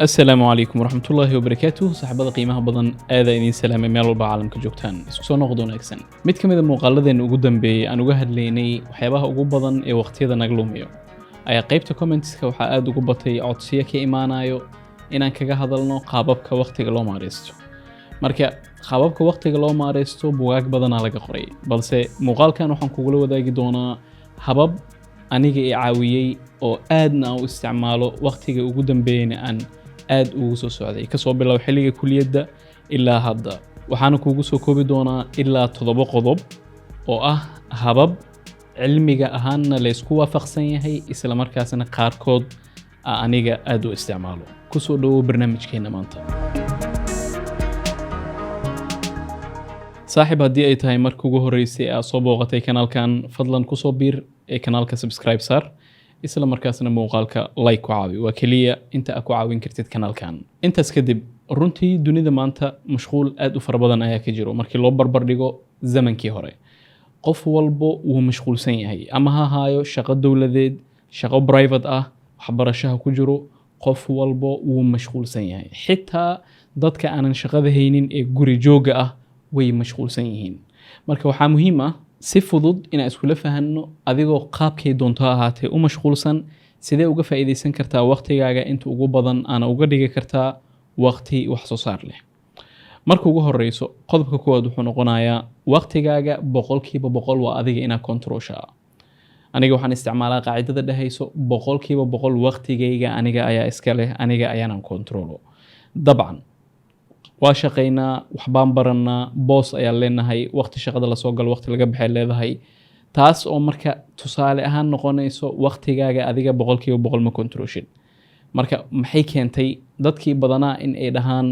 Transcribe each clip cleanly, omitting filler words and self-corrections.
Asalaamu calaykum waraxmatullaahi wabarakaatuh. Saaxiibada qiimaha badan, aadaa idiin salaamay meel walba caalamka joogtaan. Isku soo noqdo wanaagsan. Mid ka mid a muuqaaladeena ugu dambeeyey aan uga hadlaynay waxyaabaha ugu badan ee waqtiyada naga lumiyo ayaa qaybta commentska waxaa aada ugu batay codsiyo ka imaanayo inaan kaga hadalno qaababka waqtiga loo maareysto. Marka qaababka waqtiga loo maareysto bugaag badanaa laga qoray, balse muuqaalkan waxaan kugula wadaagi doonaa habab aniga i caawiyey oo aadna aan u isticmaalo, waqtiga ugu dambeeyeyna aan aad ugu soo socday, kasoo bilow xilliga kuliyadda ilaa hadda. Waxaana kuugu soo koobi doonaa ilaa 7 qodob oo ah habab cilmiga ahaanna laysku waafaqsan yahay, isla markaasna qaarkood aniga aad u isticmaalo. Kusoo dhawow barnaamijkeena maanta, saaxiib. Haddii ay tahay marka ugu horreysay aad soo booqatay kanaalkan, fadlan kusoo biir ee kanaalka subscribe saar, isla markaasna muuqaalka like ku caawi. Waa keliya inta aad ku caawin kartid kanaalkan. Intaas kadib, runtii dunida maanta mashquul aad u fara badan ayaa ka jiro markii loo barbar dhigo zamankii hore. Qof walbo wuu mashquulsan yahay, ama ha haayo shaqo dowladeed, shaqo private ah, waxbarashaha ku jiro, qof walbo wuu mashquulsan yahay. Xitaa dadka aanan shaqada haynin ee guri joogga ah way mashquulsan yihiin. Marka waxaa muhiim ah si fudud inaan iskula fahanno: adigoo qaabkay doonto ha ahaatee u mashquulsan, sidee uga faa'iidaysan kartaa waqtigaaga inta ugu badan aana uga dhigi kartaa waqti wax soo saar leh? Marka ugu horeyso, qodobka koowaad wuxuu noqonayaa: waqtigaaga 100% waa adiga inaad controlshaa. Aniga waxaan isticmaalaa qaacidada dhehayso 100% waqtigayga aniga ayaa iska leh, aniga ayaanan controlo. Dabcan waa shaqaynaa, waxbaan barannaa, boos ayaan leenahay, waqti shaqada lasoo galo, waqti laga baxay leedahay. Taas oo marka tusaale ahaan noqonayso waqtigaaga adiga 100% ma controlshid. Marka maxay keentay dadkii badanaa in ay dhahaan: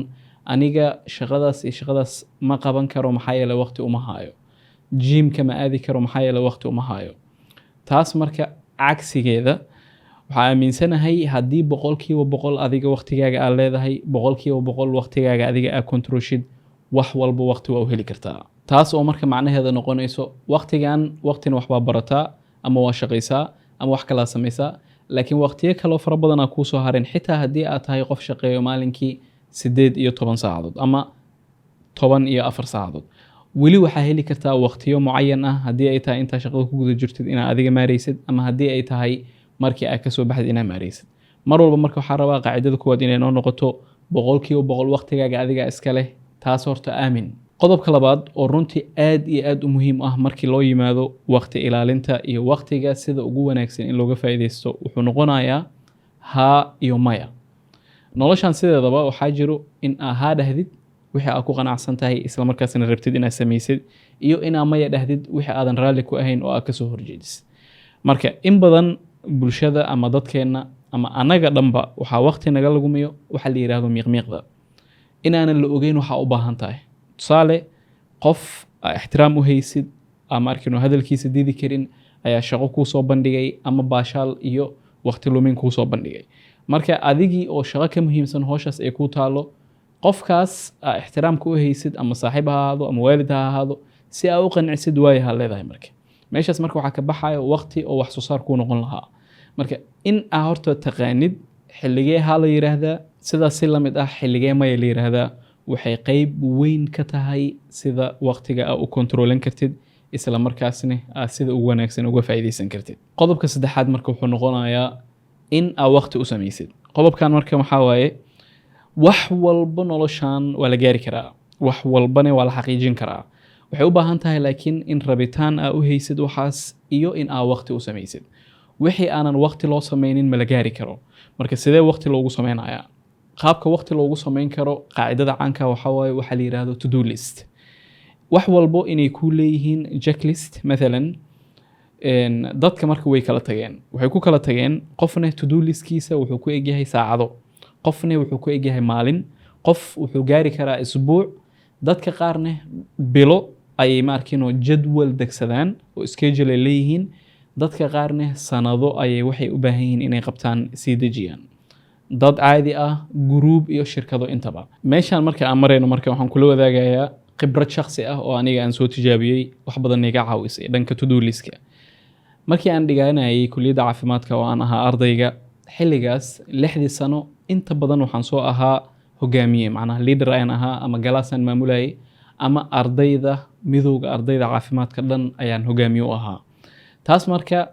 "Aniga shaqadaas iyo shaqadaas ma qaban karo, maxaa yeelay waqti uma haayo. Gymka ma aadi karo, maxaa yeelay waqti uma haayo"? Taas marka cagsigeeda waxaa aaminsanahay, haddii 100% adiga waqtigaaga aad leedahay, 100% waqtigaaga adiga aad controlshid, wax walba waqti waa u heli kartaa. Taas oo marka macnaheeda noqonayso waqtigan waqtina waxbaa barataa, ama waa shaqaysaa, ama wax kalaa samaysaa, laakiin waqtiyo kaloo fara badan aa kuusoo hareen. Xitaa haddii aad tahay qof shaqeeyo maalinkii 18 saacadood ama 14 saacadood, weli waxaa heli kartaa waqtiyo mucayan ah, haddii ay tahay intaa shaqada ku guda jirtid inaad adiga maaraysid, ama haddii ay tahay markii aad kasoo baxdid inaad maaraysid mar walba. Marka waxaa rabaa qaacidada koowaad inay noo noqoto 100% waqtigaaga adiga iska leh. Taas horta aamin. Qodobka labaad oo runtii aad iyo aad u muhiim ah markii loo yimaado waqti ilaalinta iyo waqtiga sida ugu wanaagsan in looga faa'iidaysto wuxuu noqonayaa haa iyo maya. Noloshan sideedaba waxaa jiro in aa haa dhahdid wixii aad ku qanacsan tahay, isla markaasna rabtid inaad samaysid, iyo inaa maya dhahdid wixii aadan raalli ku ahayn oo aad kasoo horjeedis. Marka in badan bulshada ama dadkeenna ama annaga dhanba waxaa waqti naga lumiyo waxa la yidhaahdo miiqmiiqda, inaanan la ogeyn waxaa u baahan tahay. Tusaale, qof aa ixtiraam u haysid ama arkino hadalkiisa diidi karin ayaa shaqo kuu soo bandhigay ama baashaal iyo waqti lumin kuu soo bandhigay. Marka adigii oo shaqo ka muhiimsan howshaas ay kuu taalo, qofkaas aa ixtiraamka u haysid, ama saaxiib ha ahaado ama waalid ha ahaado, si aa u qancisid waayaha leedahay. Marka meeshaas marka waxaa ka baxayo waqti oo wax soo saar kuu noqon lahaa. Marka in aa horta taqaanid xilligee haa la yiraahdaa, sidaas si lamid ah xilligee maya la yiraahdaa, waxay qeyb weyn ka tahay sida waqtiga aa u kontroolan kartid, isla markaasna aad sida ugu wanaagsan uga faa'iidaysan kartid. Qodobka saddexaad marka wuxuu noqonayaa in aa waqti u samaysid. Qodobkan marka waxaa waaye, wax walba noloshan waa la gaari karaa, wax walbana waa la xaqiijin karaa. Waxay u baahan tahay laakiin in rabitaan aa u haysid waxaas iyo in aa waqti u samaysid. Wixii aanan waqti loo sameynin ma la gaari karo. Marka sidee waqti loogu sameynayaa? Qaabka waqti loogu sameyn karo, qaacidada caanka waxaa waaye waxaa la yidhaahdo to do list. Wax walbo inay ku leeyihiin checklist. Mathalan, dadka marka way kala tageen, waxay ku kala tageen: qofna to do listkiisa wuxuu ku egyahay saacado, qofna wuxuu ku egyahay maalin, qof wuxuu gaari karaa isbuuc, dadka qaarne bilo ayay ma arkinoo jadwal degsadaan oo schedule ay leeyihiin, dadka qaarne sanado ayay waxay u baahan yihiin inay qabtaan sii dejiyaan. Dad caadi ah, guruub iyo shirkado intaba. Meeshaan marka aan marayno, marka waxaan kula wadaagayaa khibrad shakhsi ah oo aniga aan soo tijaabiyey, wax badan iga caawisay dhanka to do listka. Markii aan dhiganayay kuliyadda caafimaadka oo aan ahaa ardayga xilligaas 6dii sano Inta badan waxaan soo ahaa hogaamiye, macnaha leader ayaan ahaa, ama galaasaan maamulayay ama ardayda, midowga ardayda caafimaadka dhan ayaan hogaamiye u ahaa. Taas marka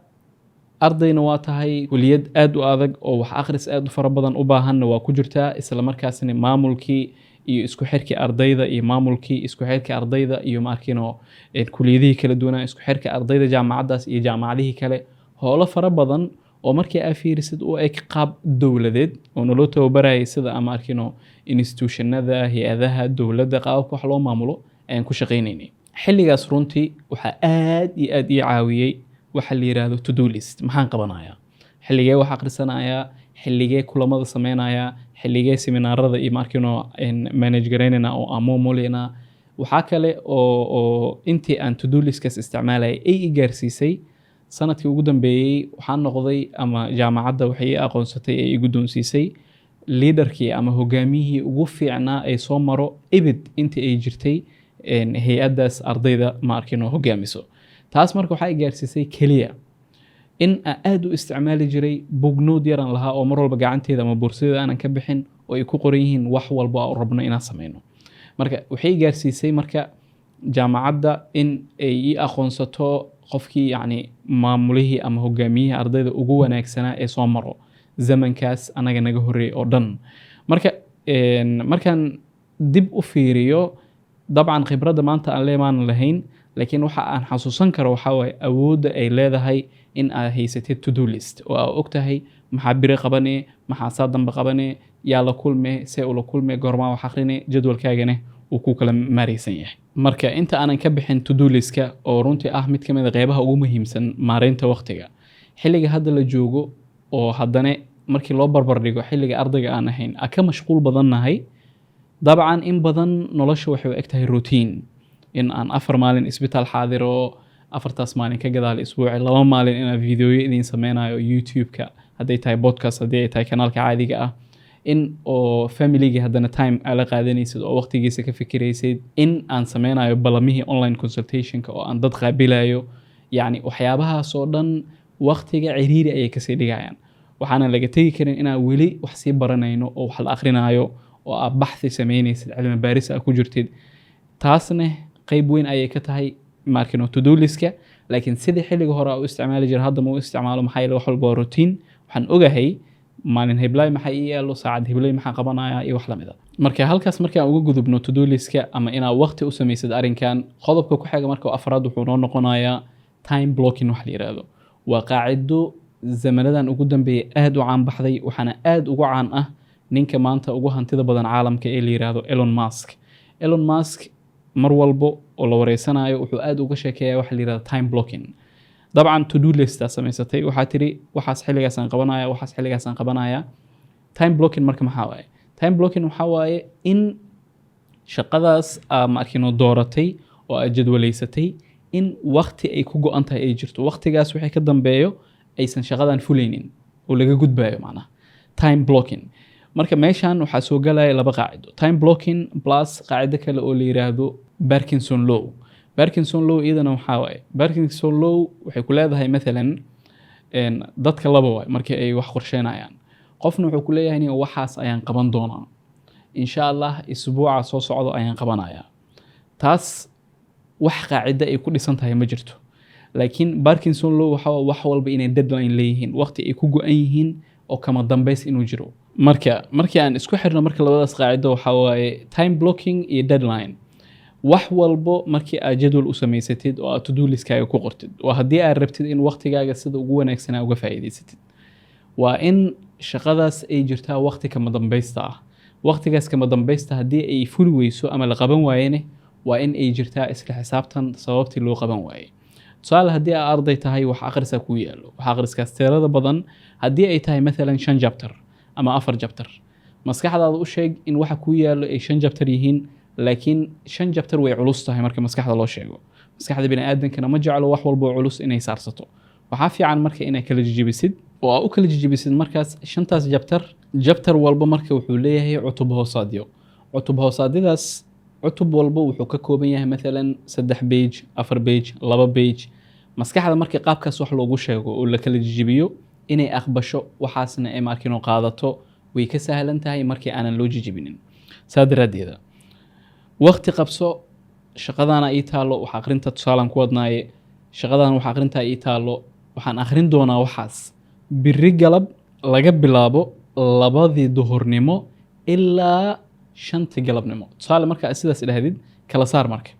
ardayna waa tahay, kuliyad aad u adag oo wax akhris aad u fara badan u baahanna waa ku jirtaa, isla markaasna maamulkii iyo isku xirkii ardayda iyo maamulkii, isku xirkii ardayda iyo maarkino kuliyadihii kala duwanaa, isku xirka ardayda jaamacaddaas iyo jaamacadihii kale, howlo fara badan oo markii aa fiirisid u eg qaab dowladeed oo naloo tababarayay sida ama arkino institutionada, hay-adaha dowladda, qaababka wax loo maamulo ayaan ku shaqaynaynay xilligaas. Runtii waxaa aad iyo aad ii caawiyey waxa la yiraahdo to do list. Maxaan qabanayaa? Xilligee wax akhrisanayaa? Xilligee kulamada sameynayaa? Xilligee seminaarada iyo maarkino manage garaynayna oo aan maamulaynaa? Waxaa kale oo intii aan to do listkaas isticmaalayay ay i gaarsiisay, sanadkii ugu dambeeyey waxaan noqday ama jaamacadda waxay ii aqoonsatay ee i guddoonsiisay leaderkii ama hogaamiyihii ugu fiicnaa ay soo maro ebid intii ay jirtay hay-addaas ardayda ma arkino hogaamiso. Taas marka waxaa i gaarsiisay keliya in aan aad u isticmaali jiray bugnood yaran lahaa oo mar walba gacanteeda ama boorsadeeda aanan ka bixin oo ay ku qoran yihiin wax walba oo rabno inaan sameyno. Marka waxay i gaarsiisay marka jaamacadda in ay ii aqoonsato qofkii, yacni maamulihii ama hogaamiyihii ardayda ugu wanaagsanaa ee soo maro zamankaas anaga naga horreeyay oo dhan. Marka markaan dib u fiiriyo, dabcan khibradda maanta aan leemaanan lahayn, laakiin waxa aan xasuusan karo waxaa waaye awoodda ay leedahay in aad haysatid to do list oo aad og tahay maxaa biri qabane, maxaa saa dambe qabane, yaa la kulme, see ula kulme, goormaa wax akhrine, jadwalkaagana uu ku kala maaraysan yahay. Marka inta aanan ka bixin to do listka, oo runtii ah mid ka mid a qeybaha ugu muhiimsan maareynta waqtiga xilliga hadda la joogo, oo haddana markii loo barbar dhigo xilliga ardayga aan ahayn a ka mashquul badannahay, dabcan in badan nolosha waxay u eg tahay routine, in aan 4 maalin isbitaal xaadiro, 4taas maalin ka gadaal isbuuci 2 maalin inaan videoyo idiin sameynayo YouTube-ka, hadday tahay podcast, haddii ay tahay kanaalka caadiga ah, in oo familygii haddana time aa la qaadanaysid oo waqtigiisa ka fikiraysid, in aan sameynayo balamihii online consultationka oo aan dad qaabilayo. Yacni waxyaabahaas oo dhan waqtiga ciriiri ayay kasii dhigayaan. Waxaana laga tegi karin inaan weli wax sii baranayno oo wax la akrinaayo oo aad baxthi sameynaysid, cilmi baaris aa ku jirtid. Taasna qeyb weyn ayay ka tahay markino to do listka. Laakiin sidii xilliga hore aa u isticmaali jira hadda ma u isticmaalo. Maxaa yeele wax walba waa routine. Waxaan ogahay maalin heblay maxaa ii yaalo, saacad heblay maxaa qabanaya iyo wax lamid a. Marka halkaas markaan uga gudubno to do listka ama inaad waqti u samaysid arrinkan, qodobka ku xiga marka afraad wuxuu noo noqonayaa time blocking. Wax la yiraahdo waa qaacido zamanadan ugu dambeeyay aad u caan baxday, waxaana aad ugu caan ah ninka maanta ugu hantida badan caalamka ee la yiraahdo Elon Musk. Elon Musk mar walbo oo la wareysanayo wuxuu aad uga sheekeeyaa waxa la yirahdo time blocking. Dabcan to do list aa samaysatay, waxaa tiri waxaas xilligaasaan qabanaya, waxaas xilligaasaan qabanaya. Time blocking marka maxaa waaye? Time blocking waxaa waaye in shaqadaas aa ma arkino dooratay oo aad jadwalaysatay in waqti ay ku go-an tahay ay jirto, waqtigaas wixii ka dambeeyo aysan shaqadan fulaynin oo laga gudbayo, macnaha time blocking. Marka meeshan waxaa soo galaya laba qaacido: time blocking plus qaacido kale oo la yiraahdo Parkinson law. Parkinson law iyadana waxaa waaye, Parkinson law waxay ku leedahay mathalan dadka laba waay markii ay wax qorsheynayaan. Qofna wuxuu ku leeyahay, "Aniga waxaas ayaan qaban doonaa, insha Allah isbuuca soo socdo ayaan qabanayaa." Taas wax qaacida ay ku dhisan tahay ma jirto. Laakiin Parkinson law waxa waa wax walba inay deadline leeyihiin, waqti ay ku go-an yihiin oo kama dambeys inuu jiro. Marka markii aan isku xirno marka labadaas qaacido, waxaa waaye time blocking iyo deadline. Wax walbo markii aad jadwal u samaysatid oo aad to-do listkaaga ku qortid, waa haddii aad rabtid in waqtigaaga sida ugu wanaagsan aa uga faa'iidaysatid, waa in shaqadaas ay jirtaa waqti kama dambaysta ah. Waqtigaas kama dambaysta haddii ay fuli weyso ama la qaban waayene, waa in ay jirtaa isla xisaabtan sababtii loo qaban waayey. Tusaale, haddii aad arday tahay, wax akhrisaa kuu yaalo. Wax akhriskaas tirada badan haddii ay tahay mathalan shan chapter ama afar chapter, maskaxdaada u sheeg in waxa kuu yaalo ay shan chapter yihiin. Laakiin shan chapter way culus tahay marka maskaxda loo sheego. Maskaxda biniaadankana ma jeclo wax walba oo culus inay saarsato. Waxaa fiican marka inay kala jijibisid oo aa u kala jijibisid markaas shantaas chapter. Chapter walba marka wuxuu leeyahay cutub hoosaadyo. Cutub hoosaadyadaas, cutub walba wuxuu ka kooban yahay mathalan 3 page, 4 page, 2 page. Maskaxda marka qaabkaas wax loogu sheego oo la kala jijibiyo, inay aqbasho waxaasna ay markiino qaadato. Way ka sahlan tahay markii aanan loo jijibinin. Saa daraaddeeda waqti qabso. Shaqadaana ii taalo, wax aqrinta tusaalaan ku wadnaaye, shaqadan wax aqrintaa ii taalo, waxaan akhrin doonaa waxaas biri galab laga bilaabo 2dii duhurnimo ilaa 5tii galabnimo, tusaale. Marka aad sidaas dhahdid, kala saar. Marka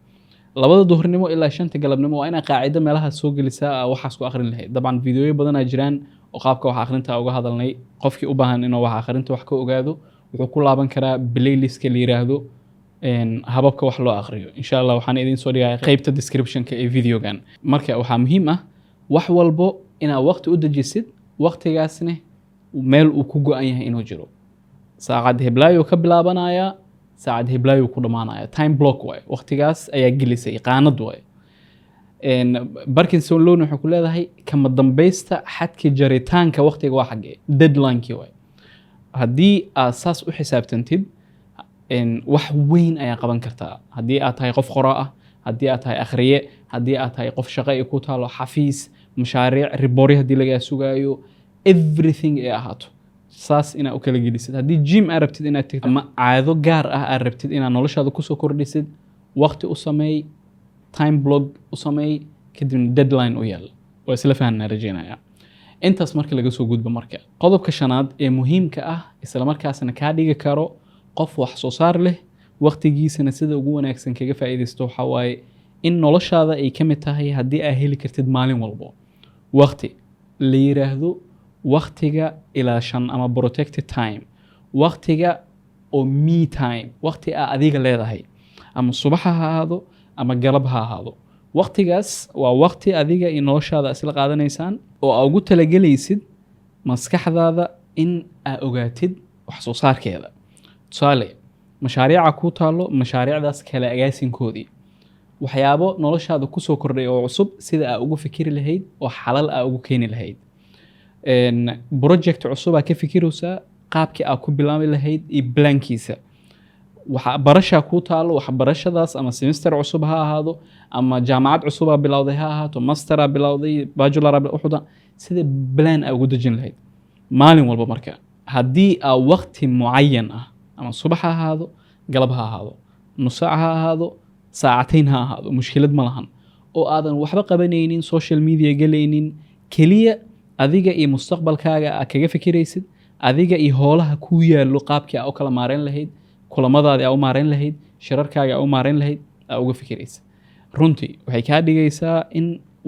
2da duhurnimo ilaa 5ta galabnimo waa inaa qaacido meelaha soo gelisaa aa waxaas ku akhrin lahayd. Dabcan videoyo badanaa jiraan oo qaabka wax akhrinta uga hadalnay. Qofkii u baahan inuu wax akhrinta wax ka ogaado wuxuu ku laaban karaa playlistka la yiraahdo hababka wax loo akhriyo. Insha Allah waxaan idiin soo dhigaya qeybta descriptionka ee videogan. Marka waxaa muhiim ah wax walbo inaad waqti u dejisid, waqtigaasne meel uu ku go-an yahay inuu jiro. Saacad heblaayo ka bilaabanaya, saacad heblaayo ku dhamaanaya, time block waaye. Waqtigaas ayaa gelisay qaanad waaye. Parkinson Law wuxuu ku leedahay kama dambaysta xadka jaritaanka waqtiga waa xaggee? Deadline-kii waaye. Haddii aad saas u xisaabtantid, wax weyn ayaa qaban kartaa. Haddii aad tahay qof qora ah, haddii aad tahay akhriye, haddii aad tahay qof shaqo ay ku taalo xafiis, mashaariic, reports haddii lagaa sugaayo, everything ay ahaato, saas inaad u kala gelisid. Haddii gym aad rabtid inaad tegtid ama caado gaar ah aad rabtid inaad noloshaada kusoo kordhisid, waqti u sameey, time block u sameey, kadibna deadline u yaal. Waa isla fahanaa rajeynaya. Intaas marka laga soo gudbo, marka qodobka shanaad ee muhiimka ah, isla markaasna kaa dhigi karo qof wax soo saar leh, waqtigiisana sida ugu wanaagsan kaga faa'iidaysto, waxaa waaye in noloshaada ay ka mid tahay, haddii aad heli kartid, maalin walbo waqti la yiraahdo waqtiga ilaashan ama protected time, waqtiga oo me time, waqti aa adiga leedahay, ama subax ha ahaado ama galab ha ahaado. Waqtigaas waa waqti adiga iyo noloshaada isla qaadanaysaan oo aa ugu talagelaysid maskaxdaada in aa ogaatid wax soo saarkeeda. Tusaale, mashaariica kuu taalo, mashaariicdaas kale agaasinkoodii, waxyaabo noloshaada kusoo kordhay oo cusub, sida aa ugu fikiri lahayd oo xalal aa ugu keeni lahayd. Project cusub aa ka fikiraysaa, qaabkii aa ku bilaabi lahayd iyo plankiisa. Waxa barashaa kuu taalo, waxbarashadaas ama semester cusub ha ahaado ama jaamacad cusub aa bilowday ha ahaato, master aa bilowday, bachelor aa wuxuu, sida plan aa ugu dejin lahayd maalin walba. Marka haddii aa waqti mucayan ah, ama subax ha ahaado, galab ha ahaado, nus saac ha ahaado, saacatayn ha ahaado, mushkilad ma lahan, oo aadan waxba qabanaynin, social media gelaynin, keliya adiga iyo mustaqbalkaaga aa kaga fikiraysid, adiga iyo hoolaha kuu yaallo qaabkii aa u kala maareyn lahayd, kulamadaadi aa u maareyn lahayd, shirarkaaga aa u maareyn lahayd, aa uga fikiraysid, runtii waxay kaa dhigaysaa in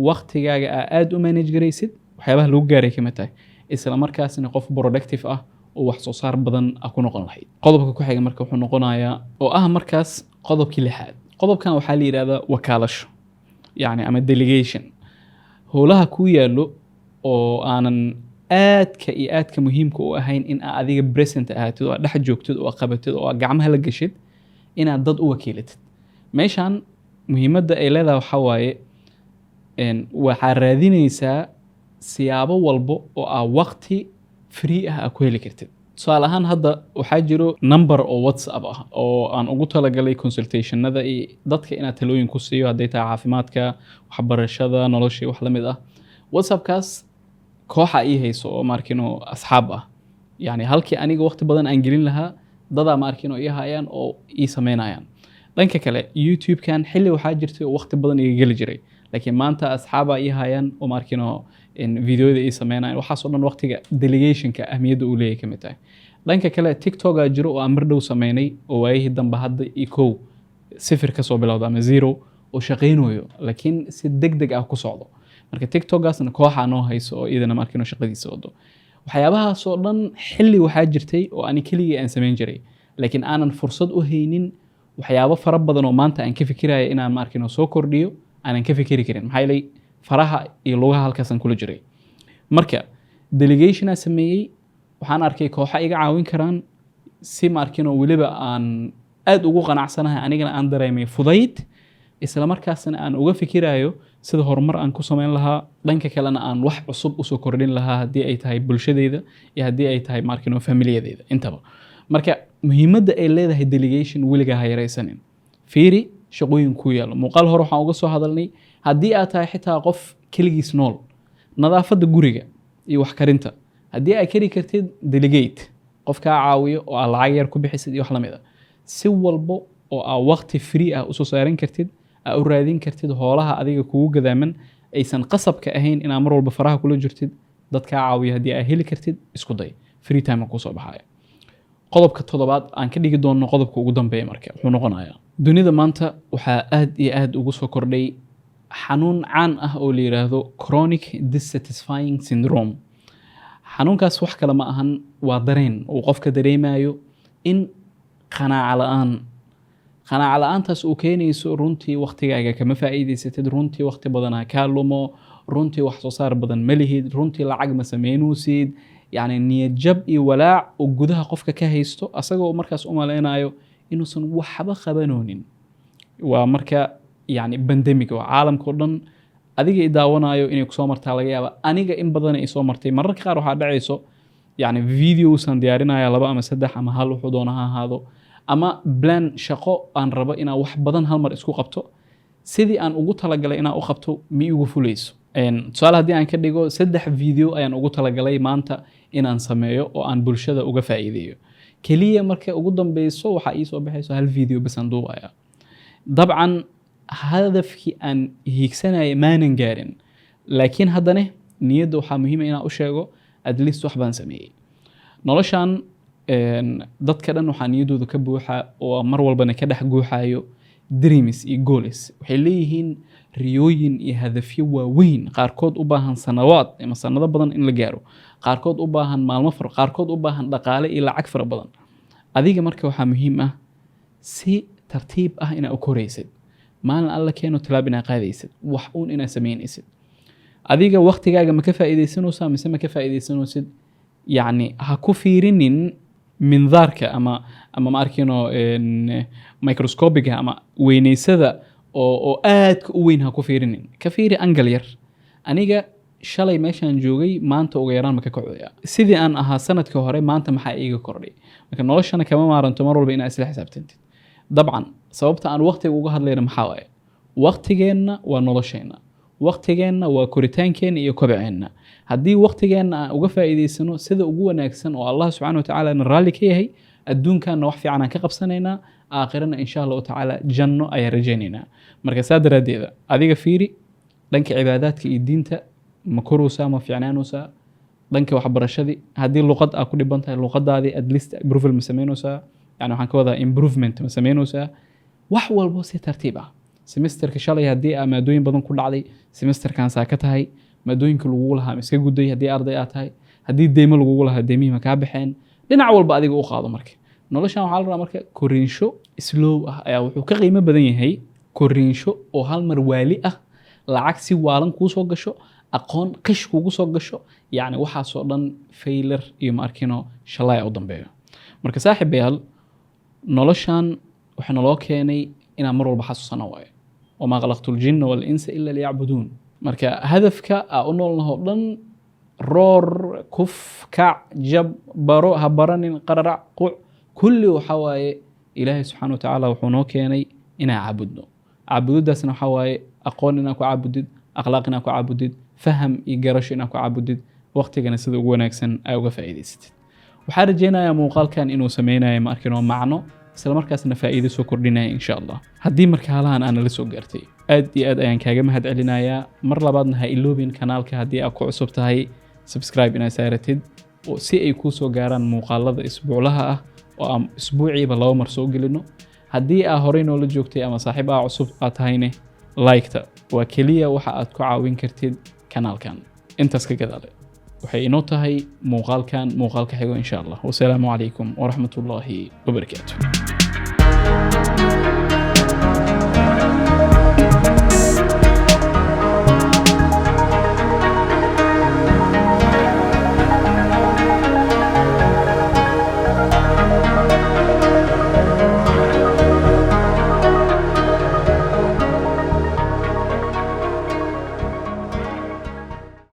waqtigaaga aa aada u manage garaysid. Waxyaabaha lagu gaaray kamid tahay, isla markaasna qof productive ah oo wax soo saar badan aa ku noqon lahayd. Qodobka ku xiga marka wuxuu noqonayaa, oo ah markaas qodobkii lixaad, qodobkan waxaa la yidhahdaa wakaalasho, yacni ama delegation. Howlaha kuu yaallo oo aanan aadka iyo aadka muhiimka u ahayn in aa adiga present ahaatid oo aad dhex joogtid oo aad qabatid oo aad gacmaha la gashid, inaad dad u wakiilatid. Meeshan muhiimadda ay leedahay waxaa waaye, waxaa raadinaysaa siyaabo walbo oo aa waqti free ah aa ku heli kartid. Tusaale ahaan, hadda waxaa jiro number oo WhatsApp ah oo aan ugu talagalay consultationada iyo dadka inaad talooyin ku siiyo, hadday tahay caafimaadka, waxbarashada, nolosha iyo wax la mid ah. WhatsAppkaas kooxa ii hayso oo maarkino asxaab ah. Yani halkii aniga waqti badan aan gelin lahaa, dadaa maarkino ii hayaan oo ii sameynayaan. Dhanka kale, YouTube-kan xilli waxaa jirtay oo waqti badan iga geli jiray, laakiin maanta asxaabaa ii hayaan oo maarkino videoyada ii sameynayan. Waxaasoo dhan waqtiga delegationka ahmiyadda uu leeyahay ka mid tahay. Dhanka kale, TikTokaa jiro oo aan mar dhow sameynay, oo waayihii dambe hadda iyo kow sifir kasoo bilowda ama zero oo shaqaynayo, laakiin si deg deg ah ku socdo. Marka TikTokaasna kooxaa noo hayso oo iyadana markino shaqadiisa wado. Waxyaabahaasoo dhan xilli waxaa jirtay oo ani keligii aan samayn jiray, laakiin aanan fursad u haynin. Waxyaabo fara badan oo maanta aan ka fikiraya inaan maarkino soo kordhiyo aanan ka fikiri karin, maxaa yeelay faraha iyo lugaha halkaasaan kula jiray. Marka delegation aan sameeyey, waxaan arkay kooxo iga caawin karaan si maarkino weliba aan aad ugu qanacsanahay, anigana aan dareemay fudayd, isla markaasna aan uga fikirayo sida horumar aan ku samayn lahaa, dhanka kalena aan wax cusub usoo kordhin lahaa, haddii ay tahay bulshadeyda iyo haddii ay tahay maarkino familiyadeyda intaba. Marka muhiimadda ay leedahay delegation weligaa ha yaraysanin. Fiiri shaqooyin kuu yaalo. Muuqaal hore waxaan uga soo hadalnay, haddii aad tahay xitaa qof keligiis nool, nadaafadda guriga iyo wax karinta haddii aad kari kartid, delegate. Qof kaa caawiyo oo aad lacag yar ku bixisid iyo wax lamid a. Si walbo oo aa waqti free ah usoo saaran kartid, aa u raadin kartid hoolaha adiga kugu gadaaman, aysan qasabka ahayn inaa mar walba faraha kula jirtid, dad kaa caawiyo haddii aa heli kartid, isku day. Free time kusoo baxaya. Qodobka toddobaad aan ka dhigi doonno qodobka ugu dambeeya marka wuxuu noqonayaa: dunida maanta waxaa aad iyo aad ugu soo kordhay xanuun caan ah oo la yiraahdo chronic dissatisfying syndrome. Xanuunkaas wax kale ma ahan, waa dareen uu qofka dareemayo in qanaaco la-aan. Qanaaco la-aantaas uu keenayso, runtii waqtigaaga kama faa'iidaysatid, runtii waqti badan ha kaa lumo, runtii wax soo saar badan ma lihid, runtii lacag ma sameynaysid. Yacni niyad jab iyo walaac uu gudaha qofka ka haysto, asagoo markaas u maleynayo inuusan waxba qabanoonin. Waa marka yacni pandemic oo caalamka oo dhan adiga i daawanayo inay kusoo martaa laga yaaba. Aniga in badan ay soo martay. Mararka qaar waxaa dhacayso, yacni videos aan diyaarinaya, laba ama saddex ama hal, wuxuu doona ha ahaado, ama plan shaqo aan rabo inaan wax badan hal mar isku qabto, sidii aan ugu talagalay inaan u qabto ma igu fulayso. Tusaale haddii aan ka dhigo, saddex video ayaan ugu talagalay maanta inaan sameeyo oo aan bulshada uga faa'iideeyo. Keliya marka ugu dambeyso waxaa ii soo baxayso hal video bas aan duubaya. Dabcan hadafkii aan hiigsanaya maanan gaarin, laakiin haddana niyadda waxaa muhiima inaan u sheego at least wax baan sameeyey. Noloshan dadka dhan waxaa niyaddooda ka buuxa oo mar walbana ka dhex guuxayo dreams iyo goals. Waxay leeyihiin riyooyin iyo hadafyo waaweyn, qaarkood u baahan sanawaad ama sanado badan in la gaaro, qaarkood u baahan maalmo fara, qaarkood u baahan dhaqaale iyo lacag fara badan. Adiga marka waxaa muhiim ah si tartiib ah inaa u koraysid, maalin Alla keeno talaab inaa qaadaysid, wax uun inaa samaynaysid. Adiga waqtigaaga ma ka faa'iidaysanaysaa mise ma ka faa'iidaysanaysid? Yacni ha ku fiirinin mindaarka ama ma arkino microscopiga ama weynaysada oo aadka u weyn ha ku fiirinin. Ka fiiri angle yar. Aniga shalay meeshaan joogay maanta uga yaraan ma ka kacooya? Sidii aan ahaa sanadkii hore maanta maxaa iiga kordhay? Marka noloshana kama maaranto mar walba inaa isla xisaabtantid. Dabcan sababta aan waqtiga uga hadlayna maxaa waaye? Waqtigeenna waa nolosheenna, waqtigeenna waa koritaankeenna iyo kobceenna. Haddii waqtigeenna aan uga faa'iidaysano sida ugu wanaagsan oo Allah subxaana watacaala na raalli ka yahay, adduunkanna wax fiican aan ka qabsanaynaa, aakhirana insha Allahu tacaala janno ayaan rajaynaynaa. Marka saa daraaddeeda adiga fiiri dhanka cibaadaadka iyo diinta, ma koraysaa, ma fiicnaanaysaa? Dhanka waxbarashadii, haddii luqad aa ku dhiban tahay, luqadaadii at least approval ma samaynaysaa? Yani waxaan ka wadaa improvement ma samaynaysaa? Wax walbo si tartiib ah. Semesterka shalay haddii aa maadooyin badan ku dhacday, semesterkan saa ka tahay? Maadooyinka lagugu lahaa ma iska gudday haddii arday aa tahay? Haddii deymo lagugu lahaa, deymihii ma kaa baxeen? Dhinac walba adiga u qaado. Marka noloshan waxaa la rabaa marka koriinsho slow ah ayaa wuxuu ka qiimo badan yahay koriinsho oo hal mar waali ah, lacag si waalan kuu soo gasho, aqoon qish kugu soo gasho. Yacni waxaasoo dhan failure iyo ma arkino shalaya u dambeeyo. Marka saaxiibayaal, noloshan waxaa naloo keenay inaan mar walba xasuusano waayo: وما خلقت الجن والإنس إلا ليعبدون. Marka hadafka aa u noolnahoo dhan, roor, kuf, kac, jab, baro, ha baranin, qararac, quc, kulli waxaa waaye Ilaahay subxaana wa tacaala wuxuu noo keenay inaan caabudno. Caabududaasna waxaa waaye aqoon inaan ku caabudid, akhlaaq inaan ku caabudid, faham iyo garasho inaan ku caabudid, waqtigana sida ugu wanaagsan aa uga faa'iidaysatid. Waxaan rajeynayaa muuqaalkan inuu sameynayo ma arkin oo macno, isla markaasna faa'iido soo kordhinaya insha Allah. Haddii marka halahan aana la soo gaartay, aad iyo aad ayaan kaaga mahad celinayaa. Mar labaadna ha iloobin kanaalka haddii aad ku cusub tahay subscribe inaad saaratid oo si ay kuu soo gaaraan muuqaalada isbuuclaha ah oo aan isbuuciiba 2 mar soo gelino. Haddii aa horey noola joogtay ama saaxiib aa cusub aad tahayne, like-ta waa keliya waxa aad ku caawin kartid kanaalkan. Intaas ka gadaale waxay inoo tahay muuqaalkan muuqaalka xigo insha Allah. Wasalaamu calaykum waraxmatullaahi wabarakaatu.